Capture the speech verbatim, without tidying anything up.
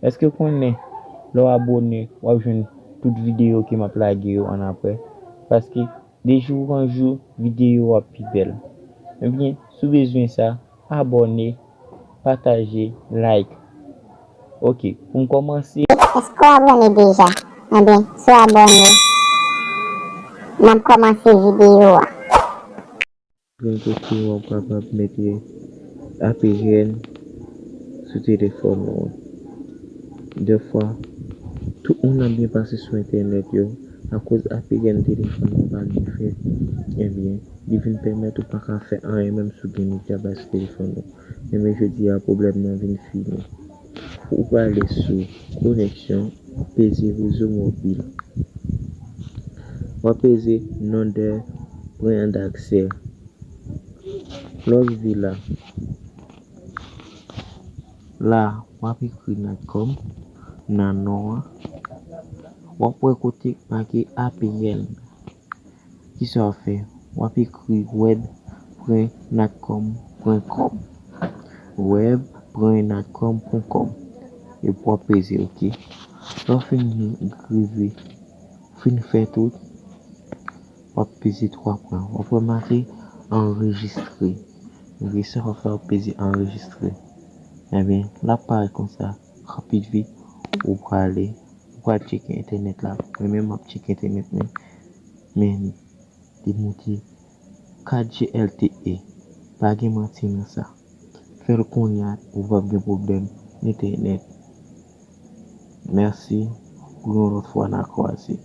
Èske w konnen lè w abòne, w ap jwenn tout videyo ke m ap lage yo annapre? Paske de jou an jou, videyo w ap pi bèl. Ebyen, si w bezwen sa, abòne, pataje, like. Ok, pou m kòmanse. Èske w abòne deja? Ebyen, si w abòne, n ap kòmanse videyo a. Gen kote w ap kapab mete A P N sou telefòn ou an. Dèfwa, tout moun ap byen pase sou entènèt yo, akoz A P N telefòn nan pa byen fèt, ebyen, li vin pèmèt ou pa ka fè anyen menm si w gen medya bay sou telefòn ou. Ebyen, jodi a, pwoblèm nan vin fini. Ou prale sou koneksyon, w ap peze rezo mobil. W ap peze non de pwen daksè. Lè w rive la, la, w ap ekri Natcom nan non an. W ap wè kote k make A P N. Kisa w ap fè? W ap ekri web pwen natcom pwen com. Web pwen natcom pwen com. Epi w ap peze ok. Lè w fin rive, fin fè tout, w ap peze twa pwen. W ap remake anrejistre. Ok, sa w ap fè, w ap peze anrejistre. Ebyen, l ap parèt konsa. Rapid vit, ou prale, ou pral tcheke entènèt la. Mwen menm, m ap tcheke entènèt mwen. Men li monte kat G L T E. Pa gen manti nan sa. Fè l kounye a, ou p ap gen pwoblèm entènèt. Mèsi, pou yon lòt fwa n a kwaze.